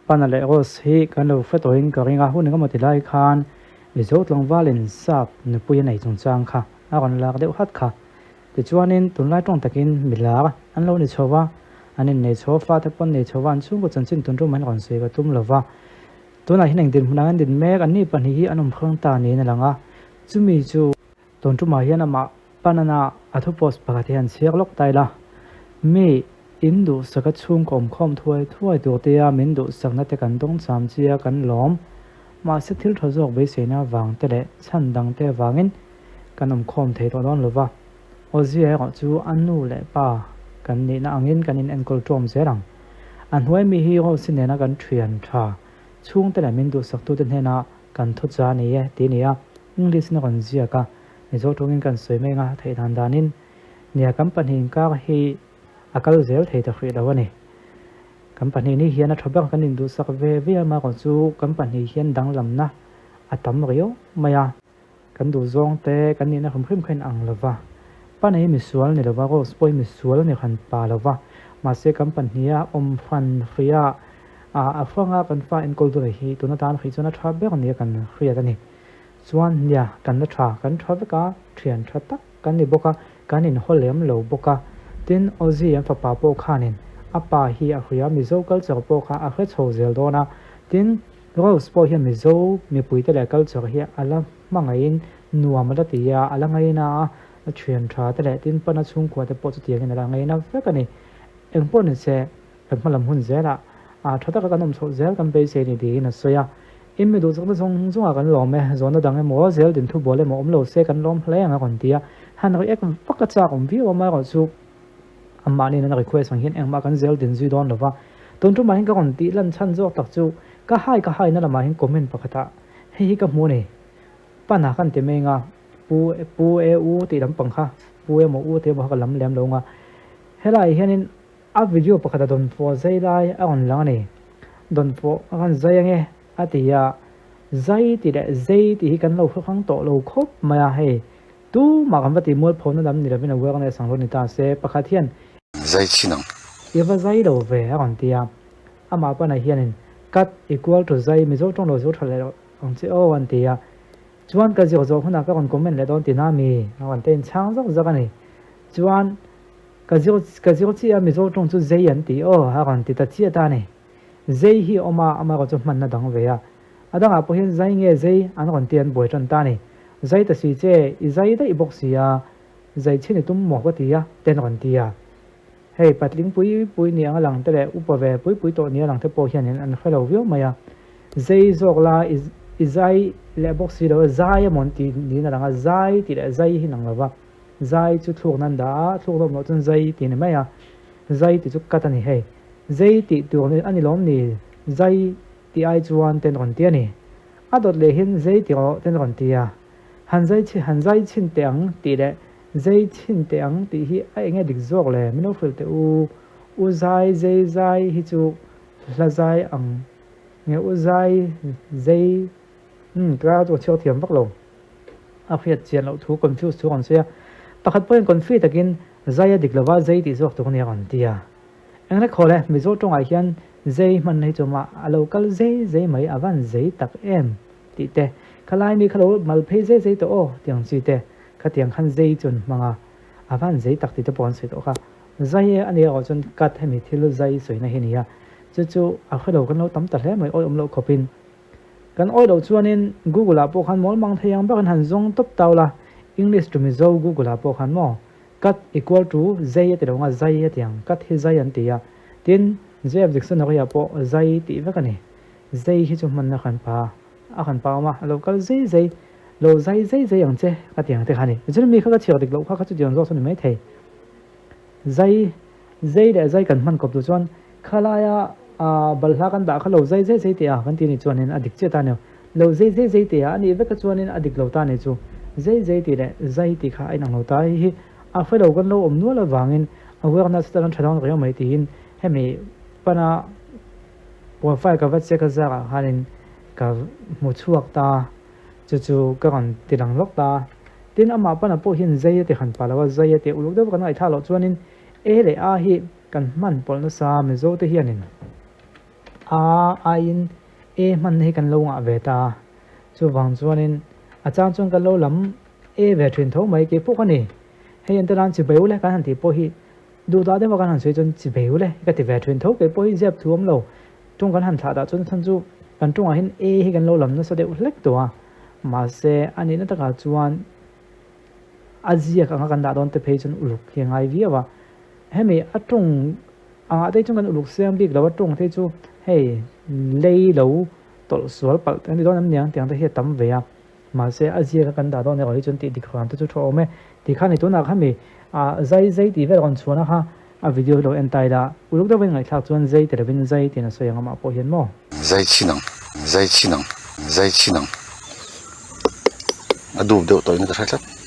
Pana leh Rose hi kan lo hre tawhin ka ring a, hun engemaw ti lai khan Mizo tlangvalin sap nupui a nei chungchang kha a rawn lak deuh hat kha. Tichuanin tunlai tawng takin milar an lo ni chho va, an innei chho a, fate pawh an nei chho va, an chhungkaw chanchin tun tum an rawn sawi ka tum lo va. Tunah hian eng dinhmun ang an din mek, anni pahnih hi an awm hrang ta niin a lang a, chumi chu. Tun tumah hian amah Panana a thu post pakhat hi an chhiar lawk ta ila, Mi in duhsaka chhungkaw awmkhawm thuai thuai tur tia min duhsakna te kan dawng cham chia kan lawm. Mahse thil tha zawk beiseina avang te leh chhan dang te avangin kan awmkhawm thei tawh dawn lova. Awzia erawh chu a nu leh pa kan nihna angin kan in enkawl ṭawm zel ang. A hnuai mi hi Rose nena kan ṭhian ṭha chhungte leh min duhsaktute hnena kan thu cha ni e tih a ni a, English in a rawn ziak a, Mizo tawngin kan sawi mai anga theih dan danin nia kan pahnih inkar hi a kal zel thei ta hrih lo a ni. Kan pahnih ni hian a tha ber kan induhsak ve ve a, mahrawh chu kan pahnih hian danglamna a tam riau mai a. Kan duhzawng te kan nihna hrim hrim kha in ang lo va, pa nei misual ni lo va, Rose pawh hi misual a ni hran pa lo va, mahse kan pahniha awm hran hria a hranga kan fa enkawl dun hi tuna tan hrih chuan a tha ber nia kan hriat a ni. Chuan nia, kan la tha, kan tha vek a, thian tha tak kan ni bawk a, kan inhaw lem lo bawk a. Tin, Ozzy an fapa pawh khanin a pa hi a hria, Mizo culture pawh kha a hre chho zel dawn a. Tin, Rose pawh hian Mizo mipuite leh culture hi a la hmangaihin nuam a la ti a, a la ngaina a, a thian tha te leh tin pana chhungkua te pawh chutiangin a la ngaina vek a ni. Engpawh nise, Kan hmalam hun zelah tha taka kan awm chhoh zel kan beisei ni tiin a sawi a. In mi duhzawkna zawng zawngah kan lawm e, zawhna dang emaw zel din thu bual emaw awm lo se kan lawm hle ang a rawn ti a. Han react vak a chak awm viau a, amaherawhchu amahni nana request ang hian engmah kan zel din zui dawn lo va. Tun tumah hian ka rawn tih lan chhan zawk tak chu ka hai ka haina lamah hian comment pakhatah hei hi ka hmu a ni. Pana kan ti mai anga pu pu e u tih lampang kha pu emaw u tih emaw kha ka lam lem lo anga helaiah hianin A video pakhat a dawnfawh zai lai a rawn lang a ni. Dawnfawh a rawn zai ange a ti a, zai tih leh zei tih hi kan lo hre hrang tawh lo khawp mai a, hei tumah kan va tih mualphona lam ni lovin awareness ang lo ni ta se, pakhat hian Zai chin ang. I va zai lo ve a rawn ti a, amah pana hianin cut equal to zai Mizo tawng lo zo tha leh ang che aw an ti a, chuan ka zir zawh hunah ka rawn comment leh dawn ti na mi a rawn te inchhang zawk zawk a ni. Chuan Ka zir ka zir chiah a Mizo tawng chu zei an ti aw a rawn ti ta chiah ta a ni. Zei hi a awm a, amaherawh chu hmanna dang ve a. A dangah pawh hian zai nge zei an rawn ti an buai tan ta a ni. Zai ta si che, i zai daih bawk si a, zai chhin i tum maw ka ti a, te an rawn ti a. Hei patling pui pui ni ang a lang te leh upa ve pui pui tawh ni a lang te pawh hian an hre lo viau mai a. Zei zawk la i i zai leh bawk si lo a, zai emaw an ti niin a lang a, zai tih leh zai hi inang lo va. Zai chu thluk nan dah a, thluk lawm loh chuan zai tih a ni mai a, zai tih chu cut a ni hei. Zai tih tur a ni lawm ni, zai tih ai chuan ten rawn ti a ni. A dawt leh hian zai ti rawh ten rawn ti a, han zai chhin han zai chhin teh ang tih leh zai chhin teh ang tih hi a enge dik zawk le, min lo hrilh teh u, u zai zai zai hi chu hla zai ang nge u zai zai umm ka chu ka chhiar thiam vak lo. A hriat chian loh thu confuse thu a rawn sawi a, pakhat pawhin confi takin zai a dik lova zai tih zawk tur a ni a rawn ti a. Englek haw le, Mizo tawngah hian zai hmanna hi chu mah a lo kal zai zai mai a van zai tak em tih te, khalai mi kha lo mal phei zai zai tawh aw tih ang chi te, khatiang khan zai chu an hmang a, a van zai tak tih te pawh an sawi tawh kha. Zai a nih erawh chuan cut hemi thil zai sawina hi a ni a, chu chu a hrelo kan lo tam ta hle mai awihawm loh khawpin. Kan awih loh chuanin Google ah pawh khan mawl mang thei ang bakin han zawng tawp tau la, English to Mizo Google ah pawh khan maw cut equal to zai a ti lo anga zai a ti ang, cut hi zai an ti a, tin JF Dictionary ah pawh zai tih vek a ni, zai hi chu hmanna khan pa a khan pa awm a, a lo kal zai zai, lo zai zai zai ang che ka ti ang te kha a ni, tichuan mi kha ka chhiar dik loh kha kha chu tiang zawk chu a ni maithei, zai zai leh zai kan hman kawp duh chuan Khalaia balhla kan dah kha lo zai zai zai teh a kan ti nih chuanin a dik chiah ta aniau. Lo zai zai zai teh a a nih vek a chuanin a dik lo ta nih chu. Zai zai tih leh zai tih kha a inang lo ta. Hei hi a hre lo kan lo awm nual avangin awareness te kan tha dawn riau mai tiin hemi pana profile ka va check a zarah khanin ka hmu chhuak ta chu chu ka rawn ti lang lawk ta. Tin amah pana pawh hian zai a ti han pah lo a, zai a tih uluk deuh kan ngaihthlak loh chuanin e leh a hi Kan hman pawlh nasa Mizo te hianin. A aiin E hmanna hi kan lo ngah ve ta a, chuvang chuanin a chang chuan kan lo lam E ve thin tho mai keipawh ka ni. Hei ente lan chi beu le kan han tih pawh hi duhdah deuha kan han sawi chuan chi beu le ka ti ve thin tho keipawh hi zep thu awm lo. Tawng kan han thlah dah chuan chhan chu kan tawngah hian E hi kan lo lam nasa deuh hlek tawh a, mahse a nihna takah chuan a ziak anga kan dah dawn te phei chuan uluk hi a ngai viau a. Hemi a tawng angah te chuan kan uluk siam bik lo a, tawng te chu hei lei lo tawlh sual palh te an ti dawn em niang tiang te hi a tam ve a. Mahse a ziak a kan dah dawn erawh hi chuan tih dik hram te chu tha awm e. Tikhan i tunah kha mi ah zai zai tih vel rawn chhuahna kha a video hi lo en ta ila uluk deuhin ngaihthlak chuan zai ti lovin zai tiin a sawi ang amah pawh hian maw. Zai chhin ang, zai chhin ang, zai chhin ang. A dup deuh tawhin ka hre tlat.